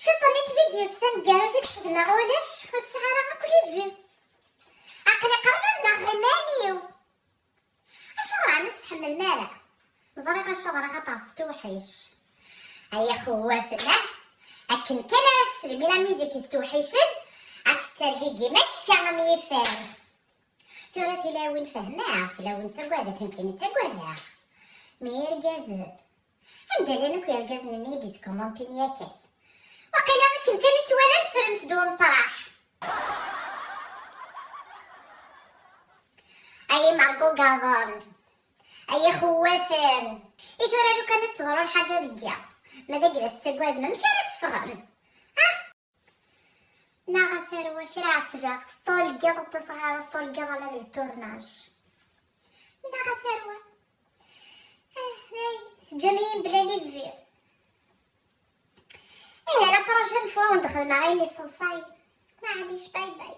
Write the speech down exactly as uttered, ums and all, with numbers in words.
Ciṭ n tvidyut taneggarut i d-xedmeɣ ulac, ur tesɛi ara akk les vues. Aql-i qerbeɣ neɣ iman-iw. Acuɣer ɛni ur s-tḥemmlem ara? Ẓriɣ acuɣer, axaṭer s tewḥic. Ay ixewwafen, ah! Akken kan ara teslem i la musique yestewḥicen, ad tettergigim akka am yifer. Tura tilawin fehmeɣ, tilawin ttagadeɣ, nekkini ttagadeɣ. Mi irgazen, anda llan akk yergazen-nni i d-yettkumantin yakan? Waqila akken kan i ttwalan ffren-d umeṭraḥ. Ay imergugaḍen, ay ixewwafen, i tura lukan ad teḍru lḥaǧa deg yiḍ, ma d agla tettagadem, amek ara teffɣem? Ah! Neɣ a tarwa, kra ɛettbeɣ, sṭul n yiḍ ur ṭṭiseɣ ara, sṭul n yiḍ ala d lturnaj. Neɣ a tarwa. Ah, ay, teǧǧam-iyi mebla les vues. Ihi, la prochaine fois ur d-xedmeɣ ayen yesseḍsayen. Maɛlic, bye bye.